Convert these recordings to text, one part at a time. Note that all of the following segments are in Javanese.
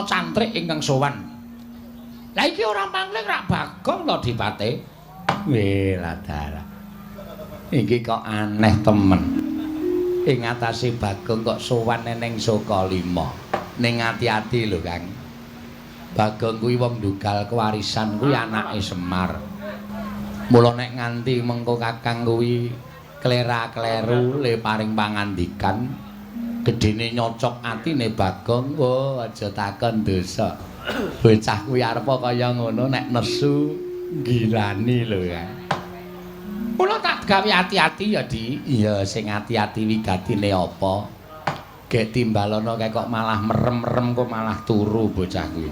Cantrik ingkang sowan. Lah iki ora pangling rak Bagong to, Dipate? Weh, ladara. Iki kok aneh temen. Ing atase Bagong kok sowan ning Sukalima. Ning ati-ati lho, Kang. Bagong kuwi wong ndugal kewarisan, kuwi anake Semar. Mula nek nganti mengko Kakang kuwi klera-kleru le paring pangandikan, gedene nyocok atine Bagong, oh aja takon dosa. Bocah kuwi arepa kaya ngono nek nesu gilani lho ya. Mula tak gawe ati-ati ya, Di. Iya, sing ati-ati wigatine apa? Gek timbalono kae kok malah merem-merem, kok malah turu bocah kuwi.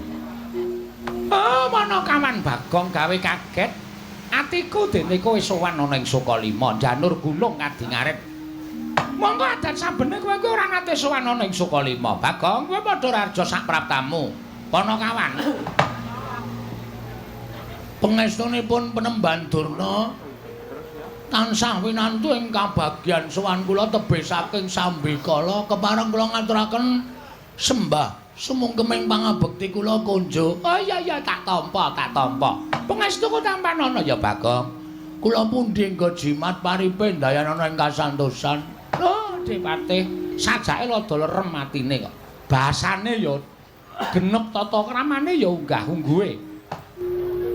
Oh, mana kawan Bagong gawe kaget. Atiku dene kowe sowan ana ing Sukalima, janur gunung kadi ngarit. Monggo adat sabene kowe kuwi ora nate sowan ana ing Sukalima. Bagong, kowe padha raja sak praptamu. Panakawan. Pangestunipun Penemban Durna tansah winantu ing kabagyan sowan kula tebih saking sambikala, kepareng kula ngaturaken sembah sumungkeming pangabekti kula kunjuk. Oh iya iya, tak tampa, tak tampa. Pangestuku tampanana ya, Bagong. Kula pundi nggo jimat paripe ndayanana ing kasantosan. Oh, Dipatih, sajake rada lerem atine kok. Basane ya genep, tata kramane ya unggah-ungguhe.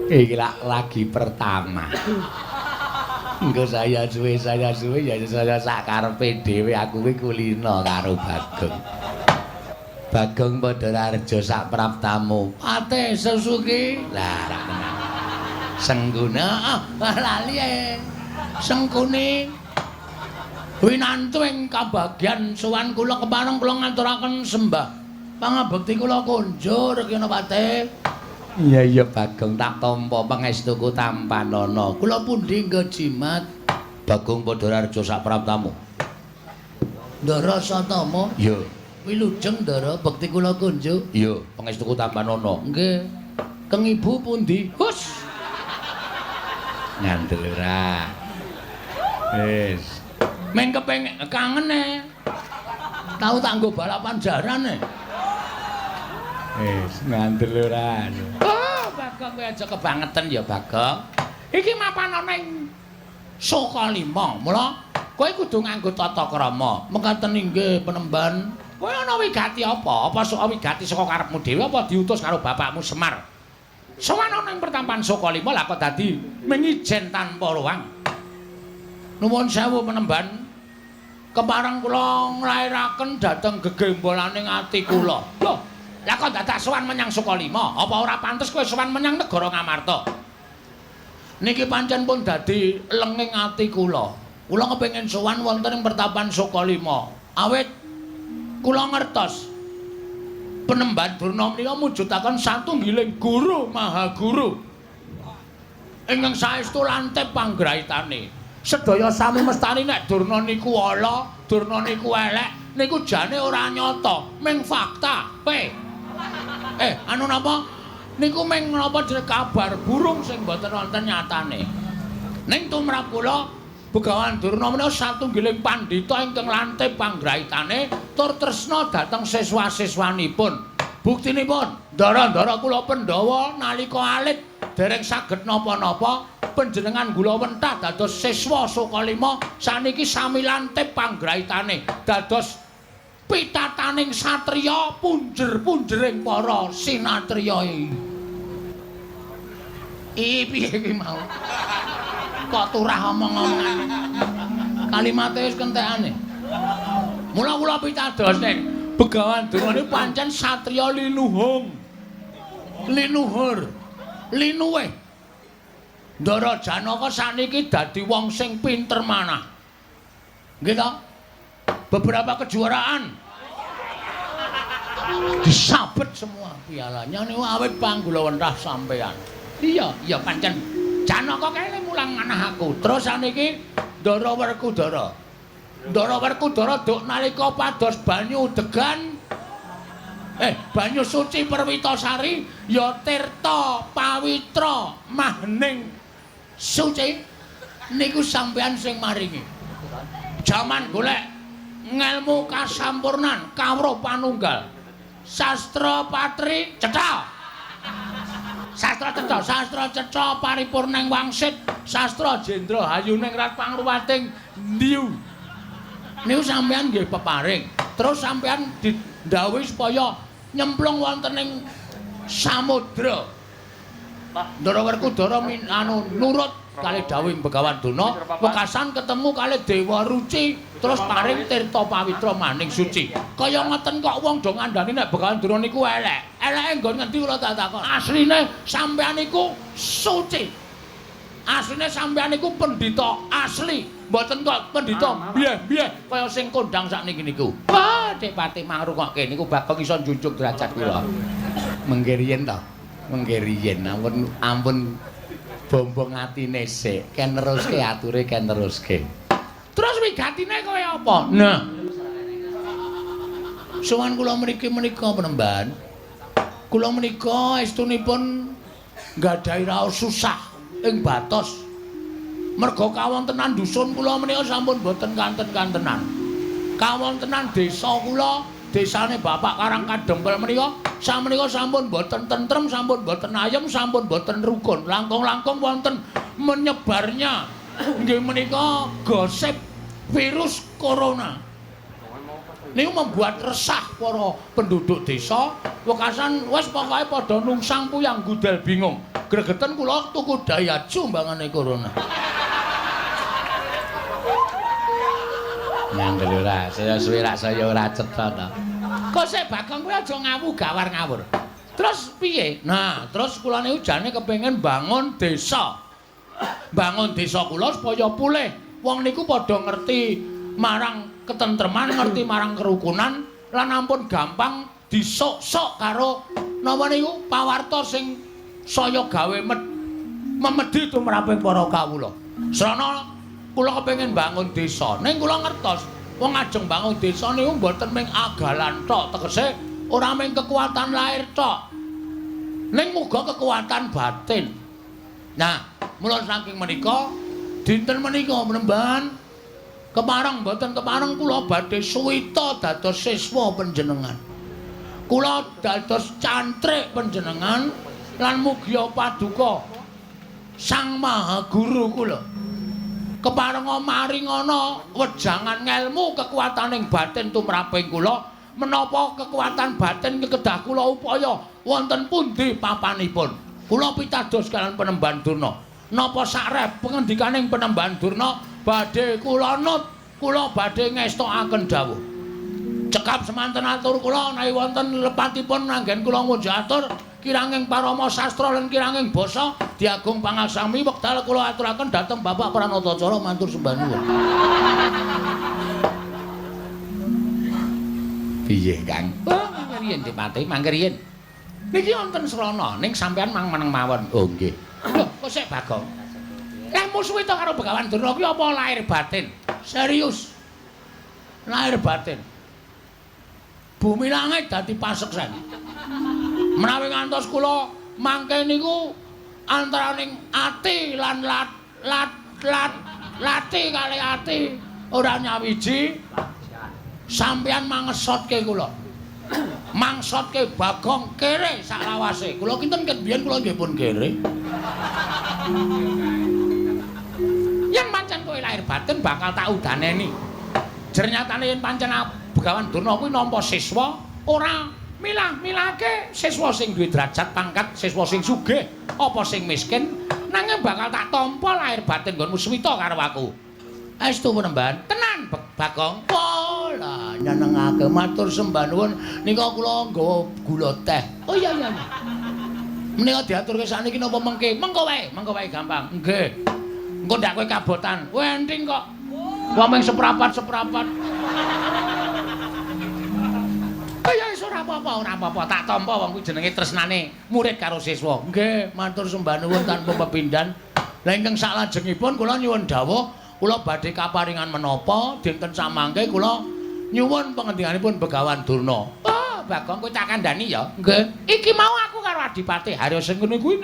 Iki lak lagi pertama. Engko saya suwe ya saya sak karepe dhewe, aku kuwi kulina karo Bagong. Bagong padha raja sak praptamu. Pate Susuki. Lah rak tenan. Sengguna, ah, lali e. Sengkuni. Winantu ing kabagyan sowan kula, kepareng kula ngaturaken sembah pangabekti kula kunjur kena pate. Iya iya, Bagong, tak tampa pangestuku tampanana. Kula pundi nggo jimat? Bagong padha raja sak praptamu. Ndara Satama. Iya. Wilujeng Ndara, bekti kula kunjuk. Iya, pangestuku tampanana. Nggih. Keng ibu pundi? Hus. Ngandel ora. Wis. Meng kepengin kangen e. Tau tak nggo balapan jaran e. Wis, ngandel ora. Oh, Bagong kowe aja kebangetan ya, Bagong. Iki mapan ana ing Sukalima. Mula kowe kudu nganggo tata krama. Mekaten inggih, Penemban. Kowe ana wigati apa? Apa sok wigati saka karepmu dhewe apa diutus karo bapakmu Semar? Sowan ana ing pertampan Sukalima lah kok dadi mengijen tanpa ruang. Nuwun sewu, Penemban. Kepareng kula nglairaken dhateng gegembolaning ati kula. Lho, lah kok dadak sowan menyang Sukalima? Apa ora pantes kowe sowan menyang negara Ngamarta? Niki pancen pun dadi lenging ati kula. Kula kepengin sowan wonten ing pertapan Sukalima. Awit kula ngertos Penemban Durna menika mujudaken satunggiling guru maha guru ingkang saestu lantip panggraitane. Sedaya sami mestani nek Durna niku ala, Durna niku elek, niku jane ora nyata, ming fakta. Pe. Anu napa? Niku ming napa jeneng kabar burung sing mboten wonten nyatane. Ning tumrap kula Begawan Durna menika satunggiling pandhita ingkang lantip panggraitane tur tresna dhateng siswa-siswanipun. Buktinipun, ndara-ndara kula Pandhawa nalika alit dereng saged napa-napa, panjenengan gula wentah dados siswa Sukalima, saniki sami lantip panggraitane dados pitataning satriya, punjer-punjering para sinatriya. Iki piye iki mau? Kok turah omong-omongan. Kalimate wis kentekane. Mula kula pitados nek Begawan Durna niku pancen satriya linuhung. Linuhur. Linuwih. Ndara Janaka saniki dadi wong sing pinter manah. Nggih to? Beberapa kejuaraan disabet semua pialanya niku awit panggulawentah sampean. Iya, iya pancen Janaka kae mulang manah aku. Terus saniki Ndara Werkudara. Ndara Werkudara duk nalika pados banyu degan, banyu suci Perwitasari ya tirta pawitra mahning suci niku sampean sing maringi. Jaman golek ngelmu kasampurnan kawruh panunggal. Sastra Patri cetha. Sastra cetha, sastra cetha paripurning wangsit, sastra jendra hayuning rat pangruwating ndiu. Niku sampean nggih peparing. Terus sampean didhawuhi supaya nyemplung wonten ing samudra. Ndara Werkudara anu nurut kalih dawuhing Begawan Durna, wekasan ketemu kalih Dewa Ruci, terus paring tirta pawitra maning suci. Kaya ngoten kok wong do ngandani nek Begawan Durna niku elek. Eleke nggon ngendi kula tak takon. Asline sampean niku suci. Asline sampean niku pendhita asli, mboten kok pendhita biye-biye kaya sing kondang sakniki niku. Wah, Dik Pati mangrungokke niku Bagong iso njunjung derajat kula. Mengke riyen to. Mengke riyen ampun ampun bombong atine sik, ken neruske ature ken neruske. Terus wigatine kaya apa? Nah. Sowan kula mriki menika Penemban. Kula menika estunipun nggadahi raos susah ing batos. Merga kawontenan dusun kula menika sampun boten kanten-kantenan. Kawontenan desa kula, desane Bapak Karang Kadempel menika samenika sampun boten tentrem, sampun boten ayem, sampun boten rukun. Langkung-langkung wonten menyebarnya nggih menika gosip virus corona. Niku membuat resah para penduduk desa. Wekasan wis pokoke padha nungsang puyang gudel bingung. Gregeten kula tuku Daihatsu mbangane corona. Ngandel ora, saya suwe rak saya ora cetha to. Kok sik Bagong kuwi aja ngawu gawar ngawur. Terus piye? Nah, terus kula niku jane kepengin bangun desa. Bangun desa kula supaya pulih. Wong niku padha ngerti marang ketentreman, ngerti marang kerukunan lan ampun gampang disok-sok karo napa niku pawarta sing saya gawe memedhi tumraping para kawula. Srana kula kepengin bangun desa. Ning kula ngertos wong ajeng bangun desa niku mboten mung agalan tok, tegese ora mung kekuatan lahir tok. Ning muga kekuatan batin. Nah, mula saking menika dinten menika Penemban kepareng mboten kepareng kula badhe suwita dados siswa panjenengan. Kula dados cantrik panjenengan lan mugia paduka Sang Maha Guru kula. Keparenga maringana wejangan ngelmu kekuataning batin tumraping kula, menapa kekuatan batin kedah kula upaya wonten pundi papanipun. Kula pitados kalian Penemban Durna. Napa sakrep pengendikaning Penemban Durna badhe kula nut, kula badhe ngestokaken dawuh. Cekap semanten atur kula menawi wonten lepatipun anggen kula ngunjuk atur kiranging parama sastra lan kiranging basa diagung pangaksami wekdal kula aturaken dhateng Bapak Pranatacara matur sembah nuwun. Piye, Kang? Oh, mangke riyen Dipati, mangke riyen. Niki wonten srana ning sampean mang meneng mawon. Oh, nggih. Lho, kok sik Bagong? Lah musuhe to karo Begawan Durna kuwi apa lahir batin? Serius. Lahir batin. Bumi langit dadi paseksen. Menawi ngantos kula mangke niku antaraning ati lan lat lat lat lati kali ati ora nyawiji sampeyan mangesotke kula. Mangsotke Bagong kere saklawase. Kula kinten ket biyen kula nggih pun kere. Yen pancen kowe lahir batin bakal tak udaneni. Jernyatane yen pancen Begawan Durna kuwi nampa siswa ora milah-milahke siswa sing duwe derajat pangkat, siswa sing sugih apa sing miskin, nanging bakal tak tampa lahir batin nggonmu suwita karo aku. Estu Penemban, tenan Bagong. Lah nyenengake matur sembah nuwun nika kula nggawa gula teh. Oh iya iya. Menika diaturke sakniki napa mengke? Mengko wae gampang. Nggih. Engko ndak kowe kabotan. Kowe enting kok. Wong mung seprapat-seprapat. Ya wis ora apa-apa, ora apa-apa. Tak tampa wong kuwi jenenge tresnane murid karo siswa. Nggih, matur sembah nuwun tanpa pepindhan. Lah ingkang saklajengipun kula nyuwun dawuh, kula badhe kaparingan menapa dinten samangke kula nyuwun pengendikanipun Begawan Durna. Oh, Bagong kowe tak kandhani ya. Nggih. Iki mau aku karo Adipati Haryasengkuni kuwi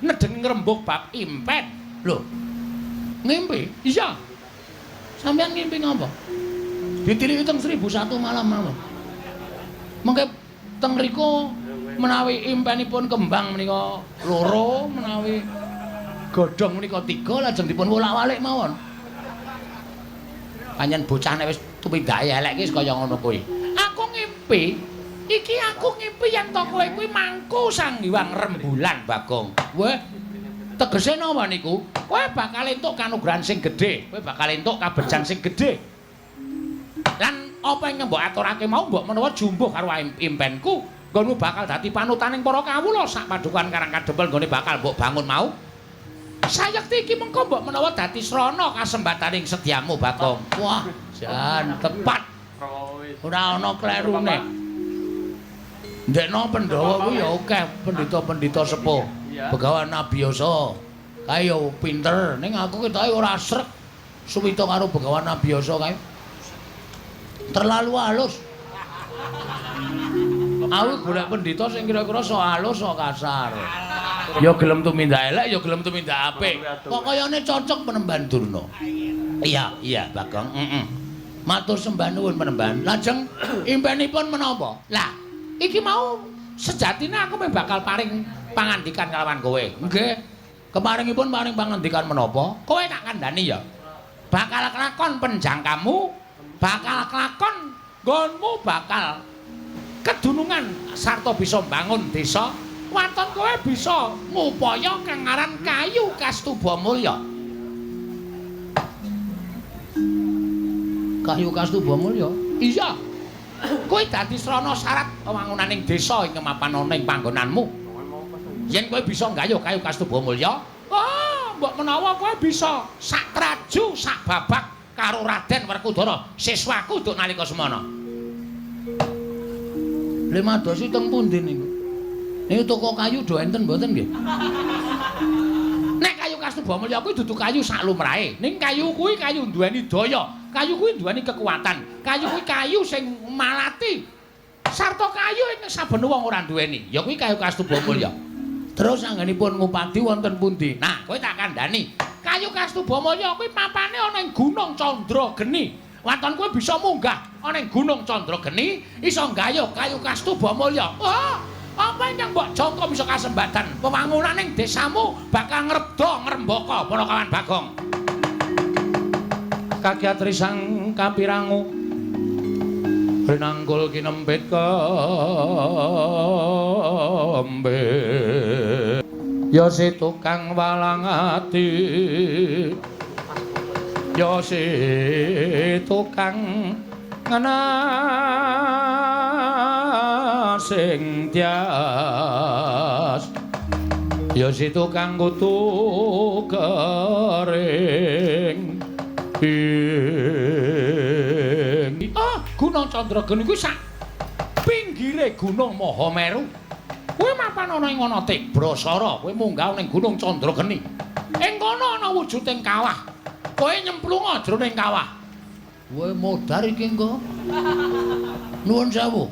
nedeng ngrembug bab impen. Lho. Ngimpi? Iya. Sampeyan ngimpi ngapa? Ditiliki teng 1001 malam mawon. Mengke Teng mriku menawi impenipun kembang menika loro, menawi godhong menika 3, lajeng dipun wolak-walik mawon. Pancen bocah nek wis tumindake elek iki kaya ngono kuwi. Aku ngimpi, iki aku ngimpi yen to kowe kuwi mangku Sang Hyang Rembulan, Bagong. Weh, tegese napa niku? Kowe bakal entuk kanugrahan sing gedhe, kowe bakal entuk kabejan sing gedhe. Lan apa ingkang mbok aturake mau mbok menawa jumbuh karo impenku, nggonmu bakal dadi panutaning para kawula sak padukuhan Karang Kadempel nggone bakal mbok bangun mau. Sayekti iki mengko mbok menawa dadi srana kasembataning sedyamu, Bagong. Wah, jan tepat. Ora ana klerune. Ndekno Pandhawa kuwi ya akeh pendhita-pendhita sepuh. Begawan Abiyasa. Kae ya pinter, ning aku ketoke ora srek suwita karo Begawan Abiyasa kae. Terlalu halus. Aku golek pendhita sing kira-kira sok halus sok kasar. Ya gelem tumindak elek, ya gelem tumindak apik. Kok kayane cocok Penemban Durna. Iya, iya, Bagong. Heeh. Matur sembah nuwun Penemban. Lajeng impenipun menapa? Lah, iki mau sejatine aku meh bakal paring pangandikan kalawan kowe. Nggih. Keparingipun paring pangandikan menapa? Kowe tak kandhani ya. Bakal kelakon penjangkamu, bakal kelakon nggonmu bakal kedunungan sarta bisa mbangun desa. Waton kowe bisa ngupaya kang aran kayu Kastuba Mulya. Kayu Kastuba Mulya? Iya. Kowe dadi srana syarat wewangunaning desa ing mapan ana ing panggonanmu. Yen kowe bisa nggayuh kayu Kastuba Mulya, oh, mbok menawa kowe bisa sak traju sak babak karo Raden Werkudara, siswaku duk nalika semana. Lha madosi teng pundi niku? Niku toko kayu do enten mboten nggih? Nek kayu Kastuba Mulya kuwi dudu kayu sak lumrahe. Ning kayu kuwi kayu duweni daya, kayu kuwi duweni kekuatan, kayu kuwi kayu sing malati. Sarta kayu ing saben wong ora duweni, ya kuwi kayu Kastuba Mulya. Terus anggenipun ngupadi wonten pundi? Nah, kowe tak kandhani. Kayu Kastuba Mulya kuwi papane ana ing Gunung Candrageni. Waton kowe bisa munggah ana ing Gunung Candrageni, iso nggayuh kayu Kastuba Mulya. Wah, apa ingkang mbok jangka bisa kasembatan? Wewangunaning desamu bakal ngrebda ngrembaka para kawan Bagong. Kagiatri sang kapirangu rinanggul kinempit kembe. Ya si tukang walang ati, ya si tukang ngenasing tias, ya si tukang kutu kering. Ah, Gunung Candrageni kuwi sak pinggire Gunung Mahameru. Kowe mapan ana ing ana Tibrasara, kowe munggah ning Gunung Candrageni. Ing kono ana wujuding kawah. Kowe nyemplunga jroning kawah. Kowe modar iki engko. Nuwun sewu.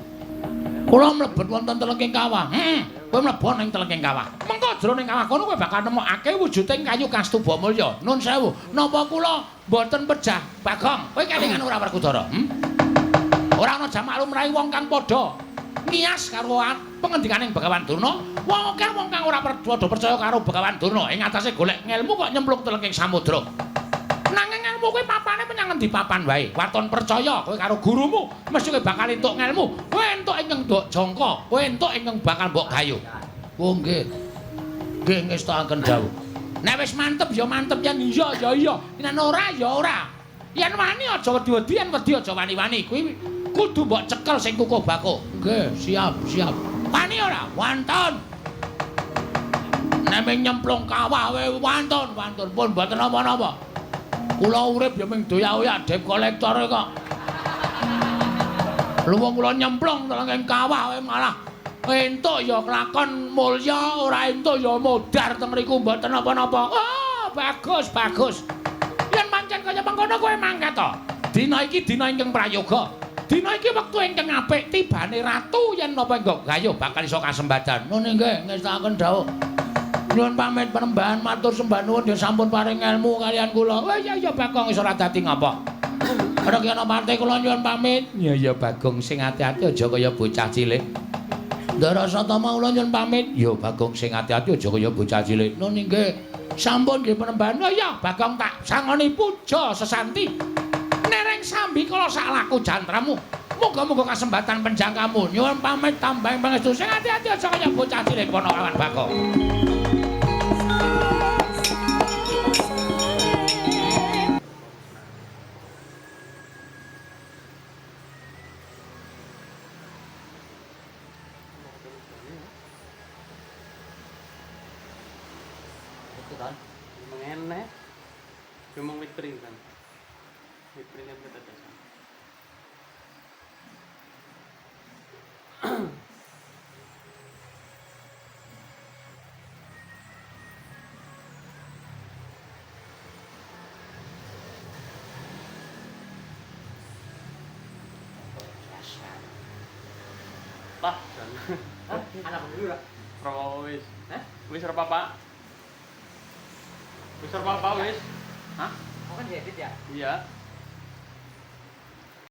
Kula mlebet wonten telenging kawah. Heeh. Kowe mlebu ning telenging kawah. Mengko jroning kawah kono kowe bakal nemokake wujuding kayu Kastuba Mulya. Nuwun sewu. Napa kula mboten pejah, Bagong? Kowe kelingan ora Werkudara? Ora ana jamak lumrahe wong kang padha ngiyas karo pengendikaning Begawan Durna. Wong akeh wong kang ora padha percaya karo Begawan Durna ing atase golek ngelmu kok nyemplung telenging samudra. Nanging ngelmu kuwi papane menyang endi papan wae. Waton percaya kowe karo gurumu, mesti kowe bakal entuk ngelmu. Kowe entuk ingkang mbok jangka, kowe entuk ingkang bakal mbok gayuh. Oh nggih. Nggih ngestakaken dawuh. Nek wis mantep ya mantep, yen iya ya iya, yen ora ya ora. Yen wani aja wedi-wedi, yen wedi aja wani-wani. Kuwi kudu mbok cekel sing kukuh bakuh. Nggih, siap, siap. Wani ora? Wantun. Nek nyemplung kawah wae wantun, wantun pun mboten napa-napa. Kula urip ya mung doyak-oyak debt collector kok. Luwung kula nyemplung teng kawah wae malah entuk ya kelakon mulya, ora entuk ya modar teng mriku mboten napa-napa. Oh, bagus, bagus. Yen pancen kaya mengkono kowe mangkat to. Dina iki dina ingkang prayoga. Dina iki wektu ingkang apik, tibane ratu yen napa engko gayuh bakal iso kasembadan. Nun nggih, ngestakaken dawuh. Nyuwun pamit Panembahan, matur sembah nuwun ya sampun paring ilmu kalian kula. Oh iya iya Bagong iso ora dadi ngapa. Ora kena pante kula nyuwun pamit. Iya iya Bagong sing ati-ati aja kaya bocah cilik. Ndara Satama kula nyuwun pamit. Ya Bagong sing ati-ati aja kaya bocah cilik. Nun inggih. Sampun nggih penembahan. Oh iya Bagong tak sangoni puja sesanti. Nereng sambi kala sak laku jantramu. Muga-muga kasembatan penjangkamu. Nyuwun pamit tambahing pangestu sing ati-ati aja kaya bocah cilik ponokawan Bagong. Mengene. Cuma wit pring kan. Wit pring kan ketetesan. Lah, Hah? Anak dulu lah. Ora wis. Hah? Wis ora apa-apa. Wis ora apa-apa wis. Hah? Kau kan diedit ya? Iya.